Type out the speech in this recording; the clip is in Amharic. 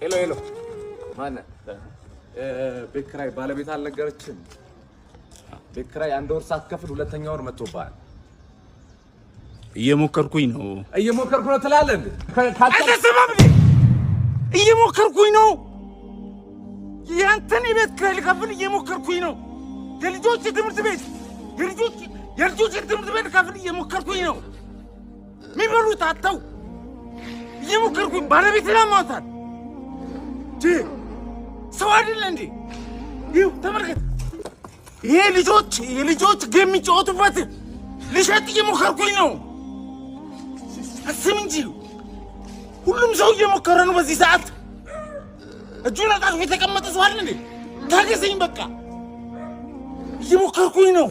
Hello hello፣ ማነህ? ቤት ኪራይ ባለቤት አልነገረችም? ቤት ኪራይ አንድ ወር ሳትከፍል ሁለተኛ ወር መጥቶብሃል። እየሞከርኩኝ ነው። እየሞከርኩ ነው ትላለህ እንዴ? አልተሰማም እንዴ? እየሞከርኩኝ ነው። ያንተን የቤት ኪራይ ልከፍል እየሞከርኩኝ ነው። የልጆች ትምህርት ቤት የልጆች ትምህርት ቤት ልከፍል እየሞከርኩኝ ነው። የሚበሉት አጥተው እየሞከርኩኝ፣ ባለቤት ላማታል። ሰው አይደለ እንዴ? ይኸው ተመልከት። ይሄ ልጆች የልጆች game የሚጫወቱበት ልሸጥ እየሞከርኩኝ ነው። አስብ እንጂ፣ ሁሉም ሰው እየሞከረ ነው በዚህ ሰዓት። እጁን አጣጥፎ የተቀመጠ ሰው አለ እንዴ? ታገሰኝ በቃ፣ እየሞከርኩኝ ነው።